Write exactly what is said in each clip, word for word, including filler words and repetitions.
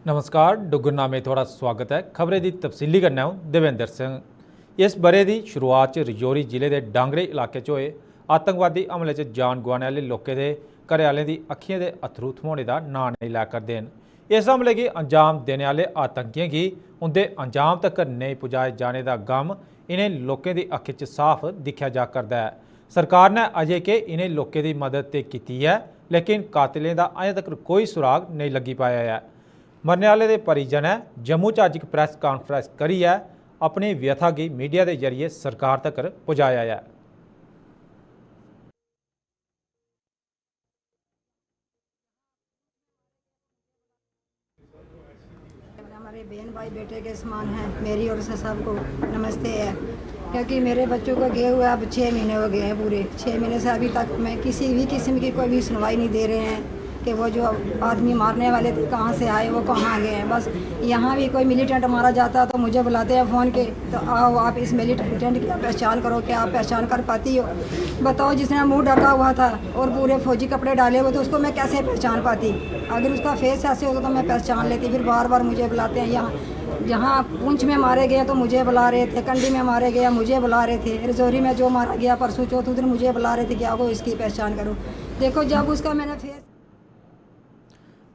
नमस्कार, डुग्गर नामे थुआढ़ा सुआगत ऐ। खबरें दी तफसीली कन्नै अ'ऊं देवेंद्र सिंह। इस ब'रे दी शुरुआत च रजौरी जिले दे डांगरे इलाके च होए आतंकवादी हमले च जान गुआने आह्ले लोकें दे घरै आह्लें दी अक्खियें दे अत्थरू थम्होने दा नांऽ नेईं लै करदे न। इस हमले गी अंजाम देने आह्ले आतंकियें गी उं'दे अंजाम तगर नेईं पुजाए जाने दा गम इ'नें लोकें दी अक्खीं च साफ दिक्खेआ जा करदा ऐ। सरकार ने अजें के इ'नें लोकें दी मदद ते कीती ऐ, लेकिन कातलें दा अजें तगर कोई सुराग नेईं लग्गी पाया ऐ। मरने आह्ले दे परिजनें जम्मू च अज्ज इक प्रैस कांफ्रैंस करियै अपनी व्यथा गी मीडिया दे जरिए सरकार तगर पुजाया ऐ। हमारे बहन भाई बेटे के समान हैं। मेरी ओर से सबको नमस्ते है, क्योंकि मेरे बच्चों को गए हुए अब छः महीने हो गए हैं पूरे। छः महीने से अभी तक मैं किसी भी किस्म की कोई भी सुनवाई नहीं दे रहे हैं कि वो जो आदमी मारने वाले थे, कहाँ से आए, वो कहाँ गए हैं। बस यहाँ भी कोई मिलिटेंट मारा जाता तो मुझे बुलाते हैं फ़ोन के, तो आओ आप इस मिलिटेंट की पहचान करो, क्या आप पहचान कर पाती हो? बताओ, जिसने मुंह ढका हुआ था और पूरे फौजी कपड़े डाले हुए थे, उसको मैं कैसे पहचान पाती? अगर उसका फेस ऐसे होता तो मैं पहचान लेती। फिर बार बार मुझे बुलाते हैं, यहाँ जहाँ पुंछ में मारे गए तो मुझे बुला रहे थे, कंडी में मारे गए मुझे बुला रहे थे, रजौरी में जो मारा गया परसों चौथ उधर मुझे बुला रहे थे कि आओ इसकी पहचान करो। देखो, जब उसका मैंने फेस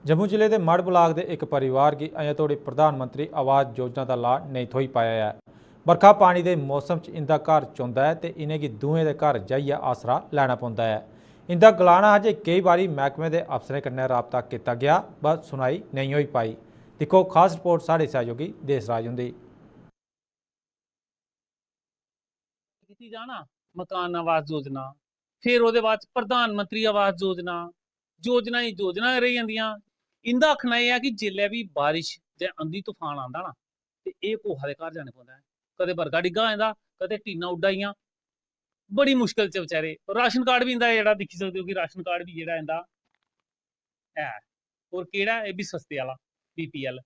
जम्मू जिले दे मढ़ ब्लाक दे इक परिवार गी अजें तोड़ी प्रधानमंत्री आवास योजना दा लाह नेईं थ्होई पाया ऐ। बरखा पानी दे मौसम च इं'दा घर चौंदा ऐ ते इ'नेंगी दूएं दे घर जाइयै आसरा लैना पौंदा ऐ। इं'दा गलाना हा जे केई बारी मैह्कमे दे अफसरें कन्नै राबता कीता गेआ, पर सुनवाई नेईं होई पाई। दिक्खो खास रिपोर्ट साढ़े सैहयोगी देसराज हुंदी। कीती जा ना, मकान आवास योजना, फिर ओह्दे बाद च प्रधानमंत्री आवास योजना, योजना ही योजना रेही जंदियां। इं'दा आखना एह् ऐ कि जिसलै बी बारिश जां अंधी तूफान आंदा ना, ते एह् कुसै दे घर जाने पौंदा ऐ। कदें बरखा डिग्गा आई जंदा, कदें टीनां उड्डा दियां, बड़ी मुश्कल च बेचारे। राशन कार्ड बी इं'दा जेह्ड़ा दिक्खी सकदे ओ कि राशन कार्ड बी जेह्ड़ा इं'दा ऐ, होर केह्ड़ा एह् बी सस्ते आह्ला बीपीएल,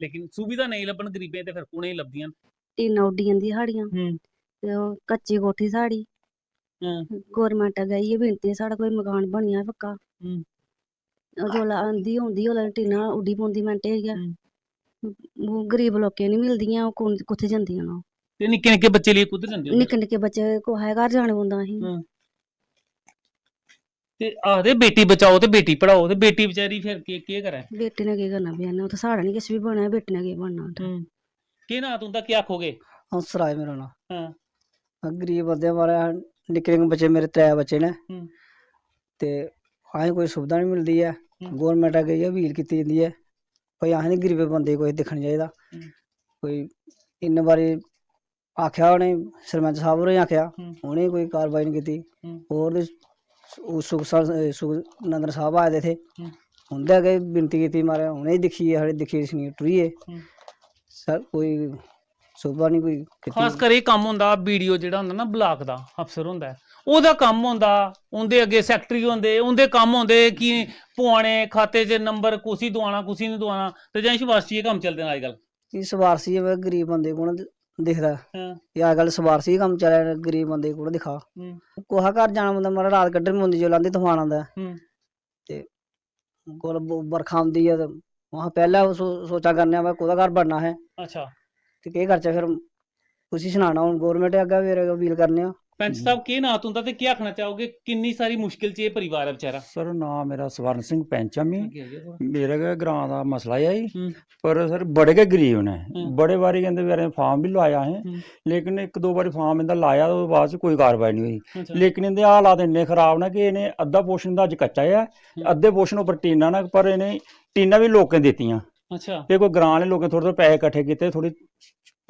लेकिन सुविधा नेईं लब्भन गरीबें ते फिर कु'नें गी लभदियां न? टीनां उड्डी जंदियां साढ़ियां हम्म। ते ओह् कच्ची कोठी साढ़ी। हां। गौरमैंट अग्गें इ'यै विनती ऐ, साढ़ा कोई मकान बनी जा पक्का। हम्म। ओह् जिसलै आंदी होंदी उसलै टीनां उड्डी पौंदी मैंटे गै। हम्म। ओह् गरीब लोकें गी निं मिलदियां, ओह् कु'न- कु'त्थै जंदियां न ओह्? ते निक्के निक्के बच्चे लेइयै कुद्धर जंदे ओ? निक्के निक्के बच्चे कुसै दे घर जाना पौंदा असें। हां। ते आखदे बेटी बचाओ ते बेटी पढ़ाओ, ते बेटी बचारी फिर केह् केह् करै? बेटी ने केह् करना बचैरी ने, उत्थै साढ़ा निं किश बी बनेआ, बेटी ने केह् बनना उत्थै? हम्म। केह् नांऽ तुं'दा, केह् आखोगे? हंसराज मेरा नांऽ। हां। में गरीब बंदे, म्हाराज, निक्के निक्के बच्चे, मेरे त्रै बच्चे न। हम्म। ते असें कोई सुविधा निं मिलदी ऐ। हम्म। गौरमैंट अग्गें इ'यै अपील कीती जंदी ऐ, भाई, असें गरीबें बंदे गी कोई दिक्खना चाहिदा। हम्म। कोई इन्ने बारी आखेआ उ'नें, सरपैंच साह्ब होरें आखेआ, हम्म। उ'नें कोई कार्रवाई निं कीती। हम्म। होर बी सु- सुख सा- सुख नंदन साह्ब आए दे थे, हम्म। उं'दे अग्गें विनती कीती, म्हाराज, उ'नें दिक्खियै, साढ़े दिक्खियै सनीर टुरी गे। हम्म। सर, कोई सुविधा निं कोई कीती। खास कर एह् कम्म होंदा, बीडीओ जेह्ड़ा होंदा ना ब्लाक दा अफसर होंदा ऐ, ओह्दा कम्म होंदा, उं'दे अग्गें सैक्रेटरी होंदे, उं'दे कम्म होंदे कि पुआने खाते च नंबर, कुसी दोआना, कुसी निं दोआना, ते जां सिफारशी एह् कम्म चलदे न अजकल? एह् सिफारशी ऐ, गरीब बंदे गी कु'न दिखदा? हां। एह् अजकल सिफारशी गै कम्म चलै, गरीब बंदे गी कु'न दिक्खा? हम्म। कुसै घर जाना पौंदा, म्हाराज, रात कड्ढनी पौंदी जिसलै आंधी तफान आंदा ऐ। हम्म। ते कोल ब- बरखा औंदी ऐ ते महां पैह्लें ओह् सो- सोचा करने आं, भाई, कोह्दा घर बड़ना असें? अच्छा। ते केह् करचै फिर? कुसी सनाना हून? गौरमैंट अग्गें फिर अपील करने आं। पैंच साहब, केह् नांऽ तुं'दा ते केह् आखना चाहोगे, किन्नी सारी मुश्किल च एह् परिवार ऐ बेचारा? सर, नांऽ मेरा स्वर्ण सिंह पैंच ऐ। मी अग्गें आई जाओ थोह्ड़ा। मेरे गै ग्रांऽ दा मसला ऐ एह्। हम्म। पर सर, बड़े गै गरीब न। हम्म। बड़े बारी इं'दे बचैरें फार्म बी लोआया असें, हम्म। लेकिन इक दो बारी फार्म इं'दा लाया ते ओह्दे बाद च कोई कारवाई निं होई। अच्छा। लेकिन इं'दे हालात इन्ने खराब न कि इ'नें अद्धा पोर्शन इं'दा अज्ज कच्चा ऐ, हम्म। अद्धे पोर्शन उप्पर टीनां न, पर इ'नें टीनां बी लोकें दित्तियां। अच्छा। ते कोई ग्रांऽ आह्ले लोकें थोह्ड़े थोह्ड़े पैसे कट्ठे कीते, थोह्ड़ी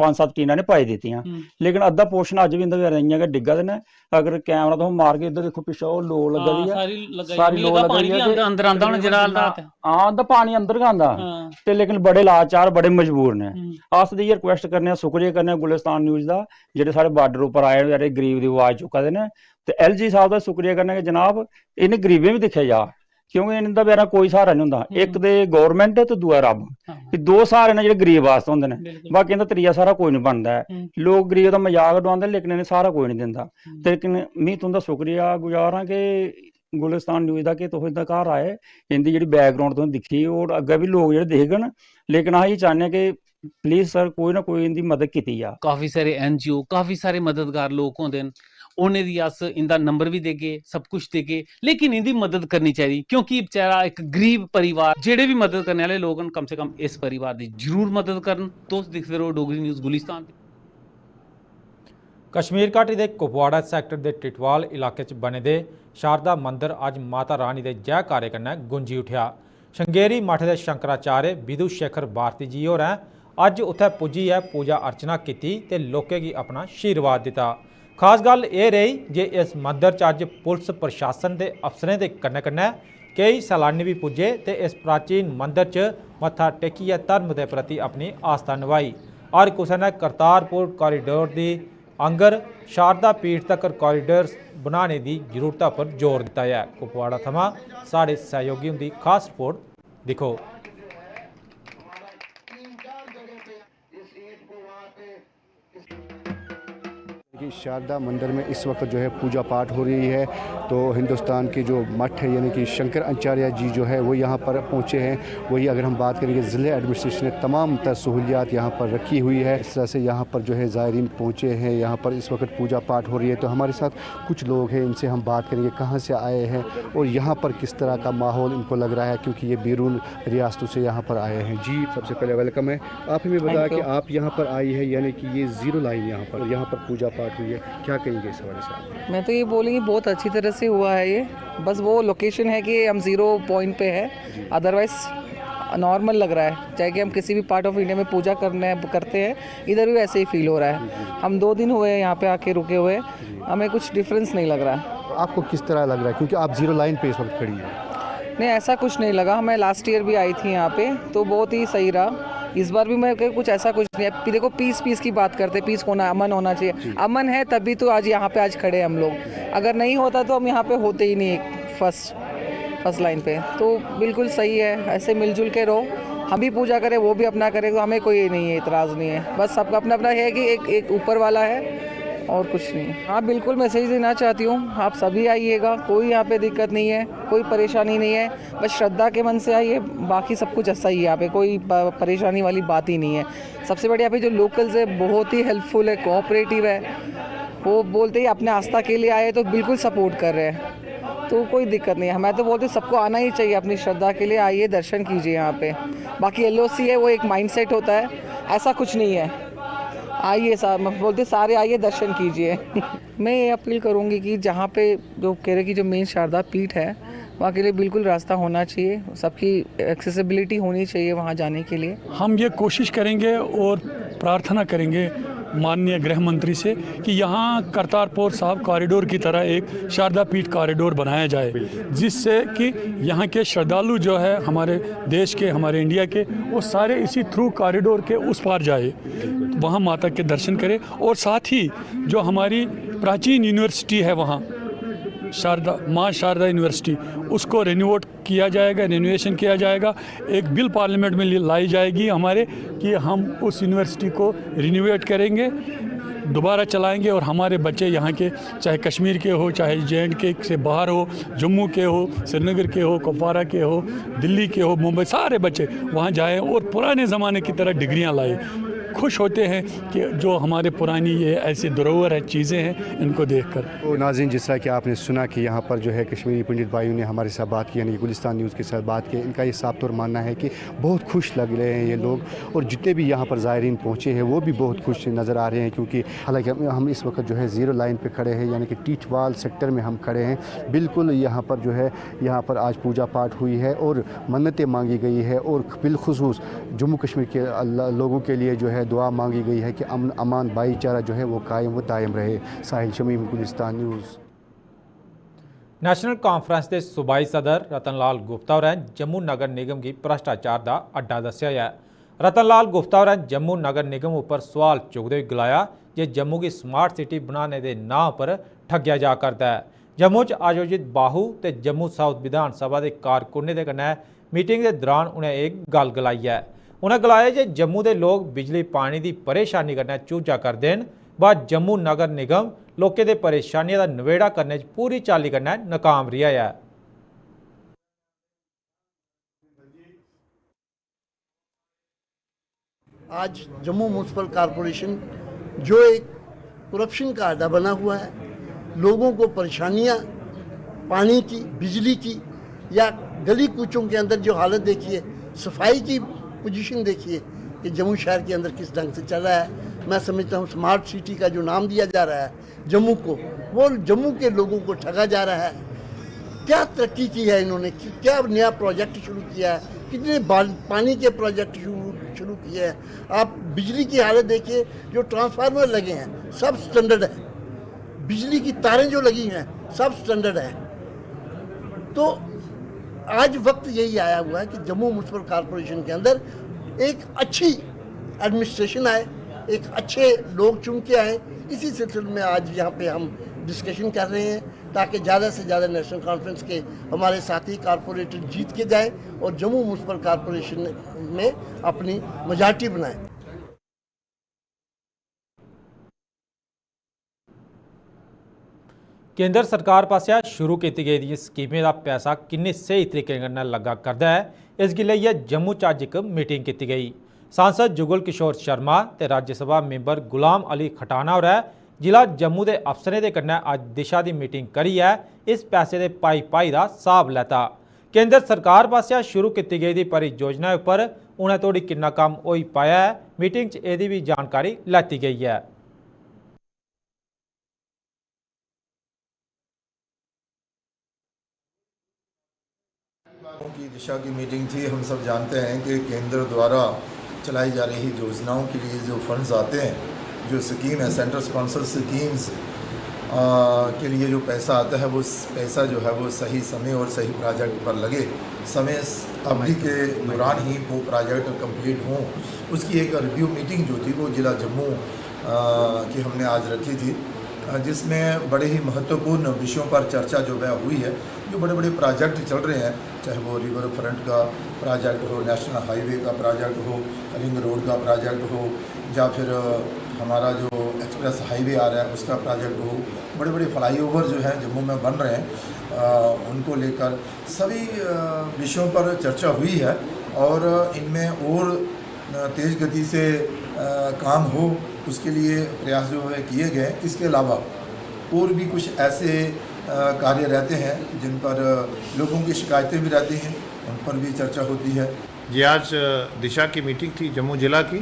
पंज सत्त टीनां ने पाई दित्तियां। हम्म। लेकिन अद्धा पोर्शन अज्ज बी इं'दे बचैरें इ'यां गै डिग्गा दे न। अगर कैमरा तुस मारगे, इद्धर दिक्खो, पिच्छें ओह् लोऽ लग्गी हां, दी ऐ। सारी लग्गी सारी दी, लोऽ ओह्दा लग्गी पानी दी बी ऐ अंदर, ते अंदर आंदा होना, तकरीबन जेह्ड़ा जिन्ना- हालत ऐ। हां, उं'दा पानी अंदर गै आंदा। हां। ते लेकिन बड़े लाचार, बड़े मजबूर न। हम्म। अस ते इ'यै रिक्वेस्ट करने आं, शुक्रिया करने आं गुलिस्तान न्यूज दा, जेह्ड़े साढ़े बार्डर उप्पर आए, बचैरे गरीब दी आवाज चुक्का दे न। ते एलजी साहब दा शुक्रिया करने आं कि जनाब, इ'नें गरीबें बी दिक्खेआ जा, क्योंकि इं'दा बचैरा कोई स्हारा निं होंदा। हम्म। इक ते गौरमैंट ते दूआ रब्ब। हां। एह् दो स्हारे न जेह्ड़े गरीब आस्तै होंदे न। बिल्कुल। बाकी इं'दा त्रीया स्हारा कोई निं बनदा ऐ। हम्म। लोक गरीब दा मजाक डुआंदे, लेकिन इ'नें स्हारा कोई निं दिंदा। हम्म। ते लेकिन मी तुं'दा शुक्रिया गुजार आं कि गुलिस्तान न्यूज दा कि तुस इं'दे घर आए, इं'दी जेह्ड़ी बैकग्राउंड तुसें दिक्खी, और अग्गें बी लोक जेह्ड़े दिखङन, लेकिन अस एह् चाह्न्ने आं कि प्लीज सर, कोई ना कोई इं'दी मदद कीती जा। काफ़ी सारे एनजीओ, काफ़ी सारे मददगार लोक होंदे न, उ'नें दी अस इं'दा नंबर बी देगे, सब कुछ देगे, लेकिन इं'दी मदद करनी चाहिदी, क्योंकि बेचारा इक गरीब परिवार, जेह्ड़े बी मदद करने आह्ले लोक न, कम से कम इस परिवार दी जरूर मदद करन। तुस दिखदे रहो डोगरी न्यूज गुलिस्तान। कश्मीर घाटी दे कुपवाड़ा सैक्टर दे टिटवाल इलाके च बने दे शारदा मंदर अज्ज माता रानी दे जयकारे कन्नै गुंजी उठेआ। श्रृंगेरी मठ दे शंकराचार्य विधु शेखर भारती जी होरें अज्ज उत्थै पुज्जियै पूजा अर्चना कीती ते लोकें गी अपना शीरवाद दित्ता। खास गल्ल एह् रेही जे इस मंदर च अज्ज पुलस प्रशासन दे अफसरें दे कन्नै कन्नै केई सैलानी बी पुज्जे ते इस प्राचीन मंदर च मत्था टेकियै धर्म दे प्रति अपनी आस्था नभाई। हर कुसै ने करतारपुर कॉरिडोर दी आंगर शारदा पीठ तकर कॉरिडोर बनाने दी जरूरता पर जोर दित्ता ऐ। कुपवाड़ा थमां साढ़े सैहयोगी हुंदी खास रिपोर्ट दिक्खो। कि शारदा मंदिर में इस वक्त जो है पूजा पाठ हो रही है, तो हिंदुस्तान के जो मठ है यानी कि शंकर आचार्य जी जो है वो यहाँ पर पहुँचे हैं। वही अगर हम बात करेंगे, ज़िले एडमिनिस्ट्रेशन ने तमाम तर सहूलियात यहाँ पर रखी हुई है। इस तरह से यहाँ पर जो है ज़ायरीन पहुँचे हैं, यहाँ पर इस वक्त पूजा पाठ हो रही है। तो हमारे साथ कुछ लोग हैं, इनसे हम बात करेंगे कहाँ से आए हैं और यहाँ पर किस तरह का माहौल इनको लग रहा है, क्योंकि ये बैरून रियासतों से यहाँ पर आए हैं। जी, सबसे पहले वेलकम है। आप हमें बताया Thank you. कि आप यहाँ पर आई है, यानी कि ये ज़ीरो लाइन यहाँ पर, यहाँ पर पूजा पाठ हुई है, क्या कहेंगे इस हवाले से आप? मैं तो ये बोलूँगी बहुत अच्छी तरह से हुआ है ये। बस वो लोकेशन है कि हम ज़ीरो पॉइंट पे है, अदरवाइज नॉर्मल लग रहा है। चाहे कि हम किसी भी पार्ट ऑफ इंडिया में पूजा करने करते हैं, इधर भी वैसे ही फील हो रहा है। हम दो दिन हुए हैं यहाँ पे आके रुके हुए, हमें कुछ डिफरेंस नहीं लग रहा है। आपको किस तरह लग रहा है, क्योंकि आप ज़ीरो लाइन पे इस वक्त खड़ी हैं? नहीं, ऐसा कुछ नहीं लगा। मैं लास्ट ईयर भी आई थी यहाँ पे, तो बहुत ही सही रहा। इस बार भी मैं कह- कुछ ऐसा कुछ नहीं है। पी- देखो, पीस पीस की बात करते, पीस होना, अमन होना चाहिए। अमन है तभी तो आज यहाँ पे आज खड़े हैं हम लोग, अगर नहीं होता तो हम यहाँ पे होते ही नहीं फर्स्ट फर्स्ट लाइन पे। तो बिल्कुल सही है, ऐसे मिलजुल के रहो। हम भी पूजा करें, वो भी अपना करें, तो हमें कोई ये नहीं है, इतराज़ नहीं है। बस सबका अपना अपना है कि एक एक ऊपर वाला है और कुछ नहीं। हाँ, बिल्कुल मैसेज देना चाहती हूँ, आप सभी आइएगा, कोई यहाँ पे दिक्कत नहीं है, कोई परेशानी नहीं है। बस श्रद्धा के मन से आइए, बाकी सब कुछ ऐसा ही है यहाँ पे, कोई प- परेशानी वाली बात ही नहीं है। सबसे बढ़िया यहाँ पे जो लोकल्स है, बहुत ही हेल्पफुल है, कोऑपरेटिव है। वो बोलते ही अपने आस्था के लिए आए तो बिल्कुल सपोर्ट कर रहे हैं, तो कोई दिक्कत नहीं है। मैं तो बोलती हूँ सबको आना ही चाहिए अपनी श्रद्धा के लिए, आइए दर्शन कीजिए यहाँ पे। बाकी एलओसी है, वो एक माइंडसेट होता है, ऐसा कुछ नहीं है। आइए साहब, मैं बोलती सारे आइए दर्शन कीजिए। मैं ये अपील करूँगी कि जहाँ पे जो कह रहे कि जो मेन शारदा पीठ है, वहाँ के लिए बिल्कुल रास्ता होना चाहिए, सबकी एक्सेसिबिलिटी होनी चाहिए वहाँ जाने के लिए। हम ये कोशिश करेंगे और प्रार्थना करेंगे माननीय गृह मंत्री से कि यहाँ करतारपुर साहब कॉरिडोर की तरह एक शारदा पीठ कॉरिडोर बनाया जाए, जिससे कि यहाँ के श्रद्धालु जो है हमारे देश के, हमारे इंडिया के, वो सारे इसी थ्रू कॉरिडोर के उस पार जाए, वहाँ माता के दर्शन करें। और साथ ही जो हमारी प्राचीन यूनिवर्सिटी है वहाँ शारदा, माँ शारदा यूनिवर्सिटी, उसको रिनोवेट किया जाएगा, रिनोवेशन किया जाएगा। एक बिल पार्लियामेंट में ली- लाई जाएगी हमारे कि हम उस यूनिवर्सिटी को रिनोवेट करेंगे, दोबारा चलाएंगे और हमारे बच्चे यहाँ के, चाहे कश्मीर के हो, चाहे जे एंड के से बाहर हो, जम्मू के हो, श्रीनगर के हो, कुपवाड़ा के हो, दिल्ली के हो, मुंबई, सारे बच्चे वहाँ जाएँ और पुराने ज़माने की तरह डिग्रियाँ लाए। खुश होते हैं कि जो हमारे पुरानी ये ऐसी धरोहर है, चीज़ें हैं, इनको देखकर। तो नाज़रीन, जिस तरह कि आपने सुना कि यहाँ पर जो है कश्मीरी पंडित भाइयों ने हमारे साथ बात की, यानी कि गुलिस्तान न्यूज़ के साथ बात की, इनका ये साफ तौर मानना है कि बहुत खुश लग रहे हैं ये लोग, और जितने भी यहाँ पर ज़ायरीन पहुँचे हैं वो भी बहुत खुश नज़र आ रहे हैं, क्योंकि हालांकि हम हम इस वक्त जो है ज़ीरो लाइन पे खड़े हैं, यानी कि टीटवाल सेक्टर में हम खड़े हैं। बिल्कुल यहाँ पर जो है, यहाँ पर आज पूजा पाठ हुई है और मन्नतें मांगी गई है, और बिलखसूस जम्मू कश्मीर के अल्लाह- लोगों के लिए जो है दुआ मांगी गई है कि अमन अमान भाईचारा जो है वो कायम व दायम रहे। Sahil Shamim, Gulistan news. National conference दे सूबाई सदर रतन लाल गुप्ता होरें जम्मू नगर निगम गी भ्रष्टाचार दा अड्डा दस्सेआ ऐ। रतन लाल गुप्ता होरें जम्मू नगर निगम उप्पर सुआल चुकदे होई गलाया जे जम्मू गी स्मार्ट सिटी बनाने दे नांऽ पर ठग्गेआ जा करदा ऐ। जम्मू च आयोजित बाहू ते जम्मू साउथ विधान सभा दे कारकुनें दे कन्नै मीटिंग दे दरान उ'नें एह् गल्ल गलाई ऐ। उ'नें गलाया जे जम्मू दे लोक बिजली पानी दी परेशानी कन्नै चूझा करदे न, बा जम्मू नगर निगम लोकें दे परेशानियें दा नबेड़ा करने च पूरी चाल्ली कन्नै नकाम रेहा ऐ। आज जम्मू म्यूनसिपल कॉरपोरेशन जो एक करप्शन का अड्डा बना हुआ है, लोगों को परेशानियां, पानी की, बिजली की, या गली कूचों के अंदर जो हालत देखिए, सफाई की पोजीशन देखिए कि जम्मू शहर के अंदर किस ढंग से चल रहा है। मैं समझता हूँ, स्मार्ट सिटी का जो नाम दिया जा रहा है जम्मू को, वो जम्मू के लोगों को ठगा जा रहा है। क्या तरक्की की है इन्होंने, कि क्या नया प्रोजेक्ट शुरू किया है, कितने बाल-, पानी के प्रोजेक्ट शुरू शुरू किए हैं। आप बिजली की हालत देखिए, जो ट्रांसफार्मर लगे हैं, सब स्टैंडर्ड है। बिजली की तारें जो लगी हैं, सब स्टैंडर्ड है। तो आज वक्त यही आया हुआ है कि जम्मू म्यूनसिपल कॉरपोरेशन के अंदर एक अच्छी एडमिनिस्ट्रेशन आए, एक अच्छे लोग चुन के आए। इसी सिलसिले में आज यहाँ पे हम डिस्कशन कर रहे हैं, ताकि ज़्यादा से ज़्यादा नेशनल कॉन्फ्रेंस के हमारे साथी कॉरपोरेटर जीत के जाएं और जम्मू म्यूनसिपल कॉरपोरेशन में अपनी मेजॉरिटी बनाएं। केंद्र सरकार पासेआ शुरू कीती गेदियें स्कीमें दा पैसा किन्ने स्हेई तरीके कन्नै लग्गा करदा ऐ, इसगी लेइयै जम्मू च अज्ज इक मीटिंग कीती गेई। सांसद जुगल किशोर शर्मा ते राज्यसभा मैंबर गुलाम अली खटाना होरें जिला जम्मू दे अफसरें दे कन्नै अज्ज दिशा दी मीटिंग करियै इस पैसे दे पाई पाई दा स्हाब लैता। केंद्र सरकार पासेआ शुरू कीती गेदी परियोजनाएं उप्पर हुनै धोड़ी किन्ना कम्म होई पाया ऐ, मीटिंग च एह्दी बी जानकारी लैती गेई ऐ। की दिशा की मीटिंग थी। हम सब जानते हैं कि केंद्र द्वारा चलाई जा रही योजनाओं के लिए जो फंड्स आते हैं, जो स्कीम है, सेंट्रल स्पॉन्सर स्कीम्स के लिए जो पैसा आता है, वो पैसा जो है वो सही समय और सही प्रोजेक्ट पर लगे, समय अवधि के दौरान ही वो प्रोजेक्ट कंप्लीट हों, उसकी एक रिव्यू मीटिंग जो थी वो ज़िला जम्मू की हमने आज रखी थी, जिसमें बड़े ही महत्वपूर्ण विषयों पर चर्चा जो है हुई है। जो बड़े बड़े प्रोजेक्ट चल रहे हैं, चाहे वो रिवर फ्रंट का प्रोजेक्ट हो, नेशनल हाईवे का प्रोजेक्ट हो, रिंग रोड का प्रोजेक्ट हो, या फिर हमारा जो एक्सप्रेस हाईवे आ रहा है उसका प्रोजेक्ट हो, बड़े बड़े फ्लाईओवर जो हैं जम्मू में बन रहे हैं, उनको लेकर सभी विषयों पर चर्चा हुई है और इनमें और तेज़ गति से काम हो, उसके लिए प्रयास जो है किए गए। इसके अलावा और भी कुछ ऐसे कार्य रहते हैं जिन पर लोगों की शिकायतें भी रहती हैं, उन पर भी चर्चा होती है। जी, आज दिशा की मीटिंग थी जम्मू ज़िला की,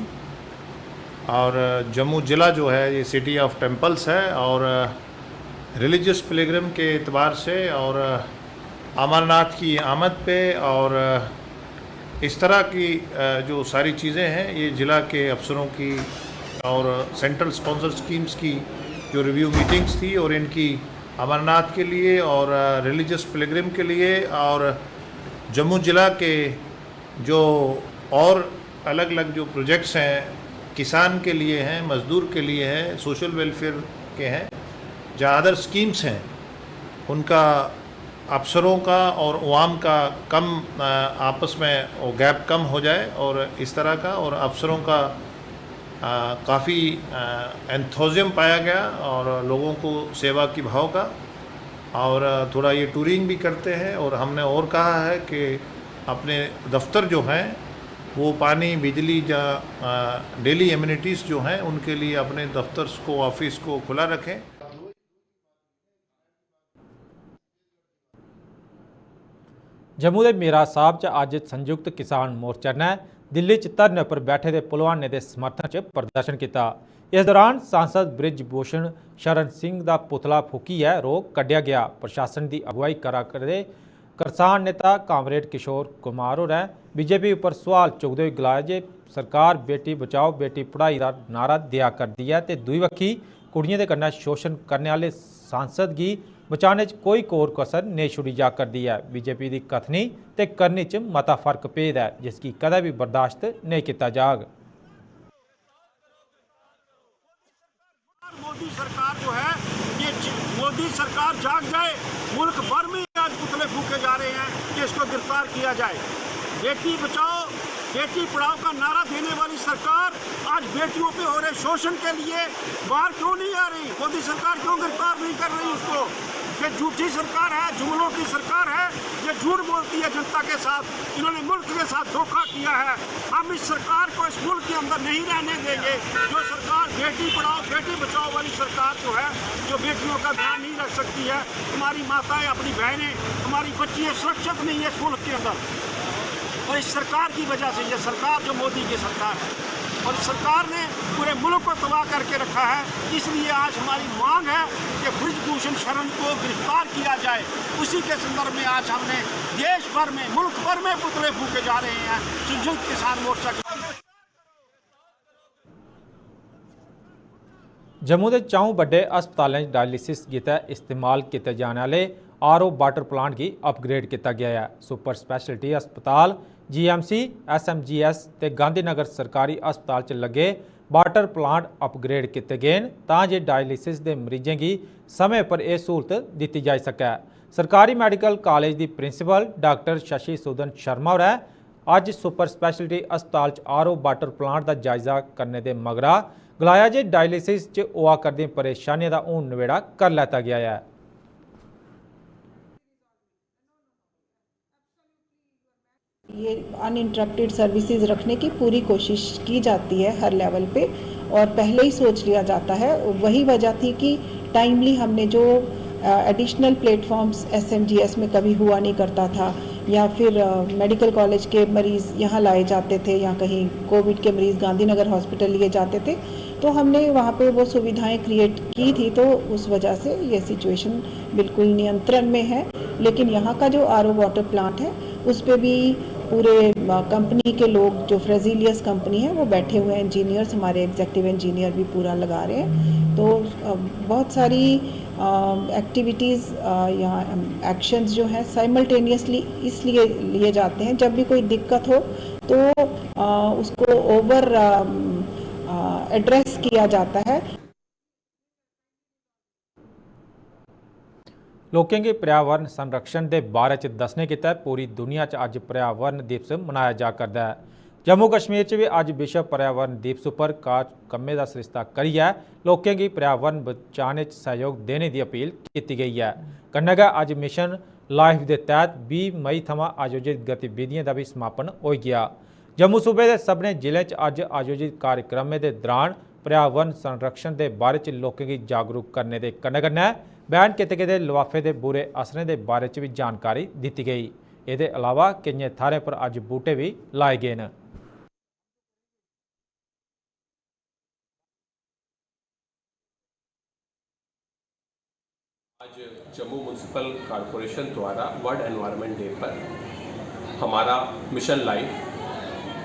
और जम्मू ज़िला जो है ये सिटी ऑफ टेम्पल्स है और रिलीजियस पिलग्रिम के एतबार से और अमरनाथ की आमद पे और इस तरह की जो सारी चीज़ें हैं, ये ज़िला के अफसरों की और सेंट्रल स्पॉन्सर स्कीम्स की जो रिव्यू मीटिंग्स थी और इनकी अमरनाथ के लिए और रिलीजियस पिलग्रिम के लिए और जम्मू ज़िला के जो और अलग अलग जो प्रोजेक्ट्स हैं, किसान के लिए हैं, मज़दूर के लिए हैं, सोशल वेलफेयर के हैं, जहाँ अदर स्कीम्स हैं, उनका अफसरों का और अवाम का कम आपस में वो गैप कम हो जाए और इस तरह का, और अफसरों का काफ़ी एंथोजियम पाया गया और लोगों को सेवा की भाव का। और थोड़ा ये टूरिंग भी करते हैं और हमने और कहा है कि अपने दफ्तर जो हैं वो पानी, बिजली या डेली एमिनिटीज़ जो हैं उनके लिए अपने दफ्तर को, ऑफिस को खुला रखें। जम्मू दे मेरा साहब च अज्ज संयुक्त किसान मोर्चा ने दिल्ली च धरने पर बैठे दे पहलवानें दे समर्थन च प्रदर्शन कीता। इस दौरान सांसद बृजभूषण शरण सिंह दा पुतला फूकियै रोह कड्ढेआ गेआ। प्रशासन दी अगुवाई करा करदे करसान नेता कामरेड किशोर कुमार होरें बीजेपी उप्पर सुआल चुकदे होई गलाया जे सरकार बेटी बचाओ बेटी पढ़ाई दा नारा देआ करदी ऐ ते दूई बक्खी कुड़ियें दे कन्नै शोशन करने आह्ले सांसद गी बचाने च कोई कोर कसर नेईं छुड़ी जा करदी ऐ। बीजेपी दी कथनी ते करनी च मता फर्क पेद ऐ, जिसगी कदें बी बर्दाश्त नेईं कीता जाग। मोदी सरकार जो है, ये मोदी सरकार जाग जाए। मुल्क भर में आज पुतले फूके जा रहे हैं कि इसको गिरफ्तार किया जाए। बेटी बचाओ बेटी पढ़ाओ का नारा देने वाली सरकार आज बेटियों पे हो रहे शोषण के लिए बाहर क्यों नहीं आ रही? मोदी सरकार क्यों गिरफ्तार नहीं कर रही उसको? ये झूठी सरकार है, जुमलों की सरकार है। ये झूठ बोलती है जनता के साथ। इन्होंने मुल्क के साथ धोखा किया है। हम इस सरकार को इस मुल्क के अंदर नहीं रहने देंगे। जो सरकार बेटी पढ़ाओ बेटी बचाओ वाली सरकार जो है, जो बेटियों का ध्यान नहीं रख सकती है, हमारी माताएं, अपनी बहनें, हमारी बच्चियां सुरक्षित नहीं है इस मुल्क के अंदर। और इस सरकार की वजह से, ये सरकार जो मोदी की सरकार है, और इस सरकार ने पूरे मुल्क को तबाह करके रखा है। इसलिए आज हमारी मांग है कि ब्रजभूषण शरण को गिरफ्तार किया जाए। उसी के संदर्भ में आज हमने देश भर में, मुल्क भर में पुतले फूके जा रहे हैं संयुक्त किसान मोर्चा के। जम्मू दे च'ऊं बड्डे हस्पतालें च डायलिसिस गितै इस्तेमाल कीते जाने आह्ले आरओ वाटर प्लांट गी अपग्रेड कीता गेआ ऐ। सुपर स्पैशलिटी हस्पताल, जीएमसी, एसएमजीएस ते गांधीनगर सरकारी हस्पताल च लग्गे वाटर प्लांट अपग्रेड कीते गे न, तां जे डायलिसिस दे मरीजें गी समें पर एह् स्हूलत दित्ती जाई सकै। सरकारी मैडिकल कालेज दी प्रिंसिपल डाक्टर शशि सूदन शर्मा होरें अज्ज सुपर स्पैशलिटी अस्पताल च आरओ वाटर प्लांट दा जायजा करने दे मगरा गलाया जे डायलिसिस च होआ करदियें परेशानियें दा हून नबेड़ा करी लैता गेआ ऐ। ये अनइंटरप्टेड सर्विसेज रखने की पूरी कोशिश की जाती है हर लेवल पे, और पहले ही सोच लिया जाता है। वही वजह थी कि टाइमली हमने जो एडिशनल प्लेटफॉर्म्स एसएमजीएस में कभी हुआ नहीं करता था, या फिर मेडिकल कॉलेज के मरीज़ यहाँ लाए जाते थे, या कहीं कोविड के मरीज़ गांधीनगर हॉस्पिटल लिए जाते थे, तो हमने वहाँ पे वो सुविधाएं क्रिएट की थी, तो उस वजह से ये सिचुएशन बिल्कुल नियंत्रण में है। लेकिन यहाँ का जो आरओ वाटर प्लांट है, उस पे भी पूरे कंपनी के लोग, जो फ्रेजिलियस कंपनी है, वो बैठे हुए हैं, इंजीनियर्स, हमारे एग्जीक्यूटिव इंजीनियर भी पूरा लगा रहे हैं। तो बहुत सारी एक्टिविटीज़ या एक्शंस जो हैं, साइमल्टेनियसली इसलिए लिए जाते हैं, जब भी कोई दिक्कत हो तो उसको ओवर एड्रेस किया जाता है। लोकें गी पर्यावरण संरक्षण दे बारे च दस्सने गितै पूरी दुनिया च अज्ज पर्यावरण दिवस मनाया जा करदा ऐ। जम्मू कश्मीर च बी अज्ज विश्व पर्यावरण दिवस उप्पर कार्यक्रमें दा सरिस्ता करियै लोकें गी पर्यावरण बचाने च सैह्योग देने दी अपील कीती गेई ऐ। कन्नै गै अज्ज मिशन लाइफ दे तैह्त बीह् मई थमां आयोजित गतिविधियें दा बी समापन होई गेआ। जम्मू सूबे दे सभनें जिलें च अज्ज आयोजित कार्यक्रमें दे दरान पर्यावरण संरक्षण दे बारे च लोकें गी जागरूक करने दे कन्नै-कन्नै बैन कीते गेदे लफाफे दे बुरे असरें दे बारे च बी जानकारी दित्ती गेई। एह्दे अलावा केइयें थाह्रें पर अज्ज बूह्टे बी लाए गे न। आज जम्मू म्युनिसिपल कॉरपोरेशन द्वारा वर्ल्ड एनवायरनमेंट डे पर हमारा मिशन लाइफ,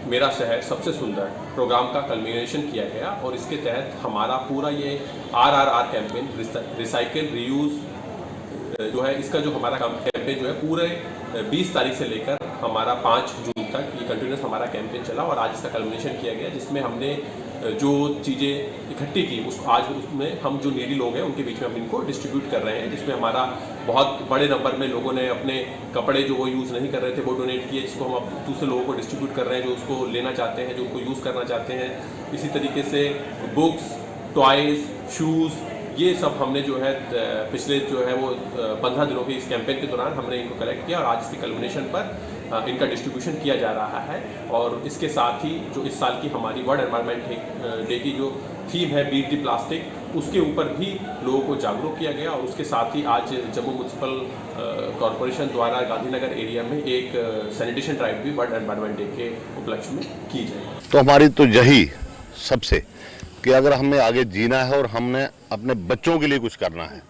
मेरा शहर सबसे सुंदर प्रोग्राम का कल्मिनेशन किया गया और इसके तहत हमारा पूरा ये R R R campaign, recycle reuse जो है, इसका जो हमारा कैंपेन जो है पूरे बीस तारीख से लेकर हमारा पाँच जून तक ये कंटिन्यूस हमारा कैंपेन चला और आज इसका कल्मिनेशन किया गया, जिसमें हमने जो चीज़ें इकट्ठी की उस आज उसमें हम जो नीडी लोग हैं उनके बीच में हम इनको डिस्ट्रीब्यूट कर रहे हैं, जिसमें हमारा बहुत बड़े नंबर में लोगों ने अपने कपड़े जो वो यूज़ नहीं कर रहे थे वो डोनेट किए, जिसको हम अब दूसरे लोगों को डिस्ट्रीब्यूट कर रहे हैं जो उसको लेना चाहते हैं, जो उनको यूज़ करना चाहते हैं। इसी तरीके से बुक्स, टॉयज़, शूज़, ये सब हमने जो है पिछले जो है वो पंद्रह दिनों के इस कैंपेन के दौरान हमने इनको कलेक्ट किया और आज इसके कल्मिनेशन पर इनका डिस्ट्रीब्यूशन किया जा रहा है। और इसके साथ ही जो इस साल की हमारी वर्ल्ड एनवायरनमेंट डे की जो थीम है, बीट द प्लास्टिक, उसके ऊपर भी लोगों को जागरूक किया गया और उसके साथ ही आज जम्मू म्युनिसिपल कॉरपोरेशन द्वारा गांधीनगर एरिया में एक सैनिटेशन ड्राइव भी वर्ल्ड एनवायरनमेंट डे के उपलक्ष्य में की जाएगी। तो हमारी तो यही सबसे कि अगर हमें आगे जीना है और हमने अपने बच्चों के लिए कुछ करना है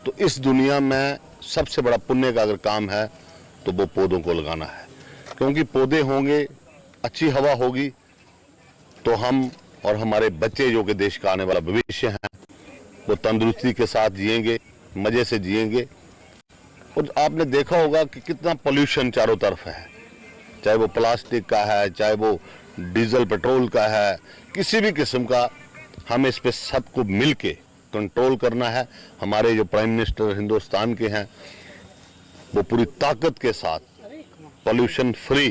तो इस दुनिया में सबसे बड़ा पुण्य का अगर काम है तो वो पौधों को लगाना है, क्योंकि पौधे होंगे, अच्छी हवा होगी तो हम और हमारे बच्चे जो कि देश का आने वाला भविष्य हैं वो तंदुरुस्ती के साथ जिएंगे, मज़े से जिएंगे। और आपने देखा होगा कि कितना पॉल्यूशन चारों तरफ है, चाहे वो प्लास्टिक का है, चाहे वो डीजल पेट्रोल का है, किसी भी किस्म का। हम इस पे सबको मिल के कंट्रोल करना है। हमारे जो प्राइम मिनिस्टर हिंदुस्तान के हैं वो पूरी ताकत के साथ पॉल्यूशन फ्री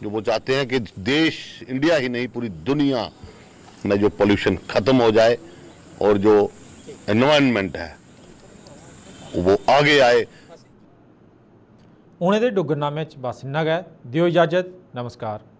जो वो चाहते हैं कि देश इंडिया ही नहीं पूरी दुनिया में जो पॉल्यूशन ख़त्म हो जाए और जो एनवायरनमेंट है वो आगे आए। उ'नें दे डुग्गरनामे च बस इन्ना गै। देओ इजाजत। नमस्कार।